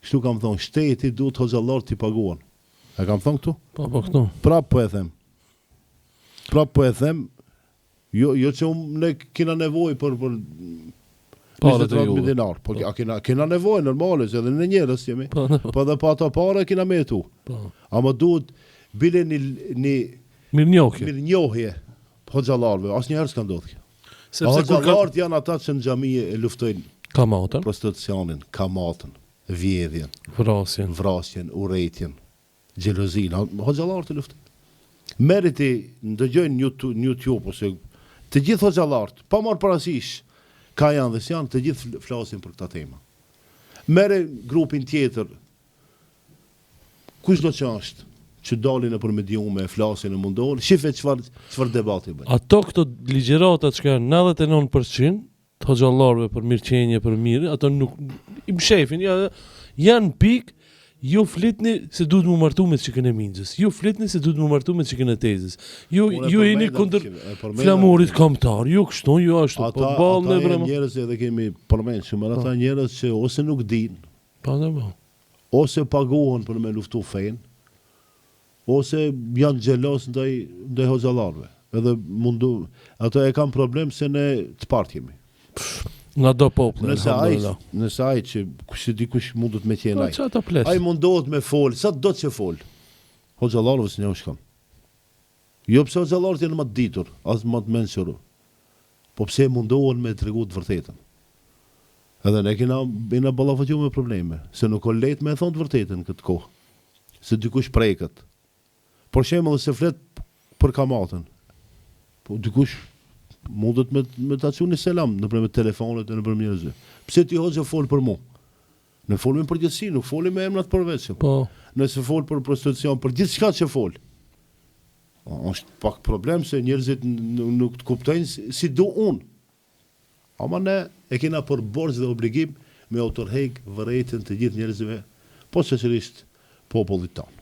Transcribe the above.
Kështu kam thonë, shteti duhet hoxhallarët t'i paguan. E kam thonë këtu? Po, po, këtu. Prap po e them. Prap po e them, jo, jo që unë ne kena nevojë për, për Pare të 20 juve. dinar, po, a kena, kena nevojë normale, se edhe ne njerëz jemi. Po, po, Po edhe pa ato pare kena me jetu. po. Ama duhet bile një, një Mirënjohje. mirënjohje hoxhallarëve, asnjëherë s'ka ndodhur kjo. Sepse kur ka Hoxhallarët janë ata që në xhami e luftojnë kamatën, prostitucionin, kamatën, vjedhjen, vrasjen. vrasjen, urrejtjen, xhelozinë, hoxhallarët e luftojnë. Meriti ndëgjojnë në YouTube, në YouTube ose të gjithë hoxhallarët, pa marrë parasysh ka janë dhe s'janë, të gjithë fl- flasin për këta tema. Merre grupin tjetër, kush do që është, që dalin nëpër mediume, flasin e mundohen, shife çfarë çfarë debati bëjnë. Ato këto ligjëratat që janë 99% të hoxhallarëve për mirëqenie, për mirë, ato nuk i mshefin, ja, janë pikë Ju flitni se duhet mu martu me çikën e minxës. Ju flitni se duhet mu martu me çikën e tezës. Ju Unë e ju jeni përmenda, kundër e përmenda- flamurit kombëtar. Ju kështu, ju ashtu. Ata, Po ball ata në janë brema. njerëz edhe kemi përmend shumë, ata njerëz që ose nuk dinë, Po, ne po. ose paguhen për me luftu fenë, ose janë xhelos ndaj ndaj hoxhallarëve. Edhe mundu, ato e kanë problem se ne të partë jemi. Nga do populli. Nëse ai, alhamdulillah. nëse ai që kush e di kush mundet me qenë Po ai. çfarë ata ples? Ai mundohet me fol, sa do të që fol. Hoxhallarëve s'një shkon. Jo pse hoxhallarët janë më të ditur, as më të mençur. Po pse mundohen me tregu të vërtetën. Edhe ne kena jena ballafaqu me probleme, se nuk o lehtë me e thonë të vërtetën në këtë kohë. Se dikush preket. Për shembull, se flet për kamatën. Po dikush mundet me me ta çu një selam nëpërmjet telefonit e nëpërmjet njerëzve. Pse ti hoxhë fol për mua? Ne folim në përgjithësi, nuk folim me emra të përveçëm. Po. Nëse fol për prostitucion, për gjithçka që fol. O, është pak problem se njerëzit n- nuk të kuptojnë si, si du unë. Ama ne e kena për borxh dhe obligim me u tërheq vërejtjen të gjithë njerëzve, posaçërisht popullit tonë.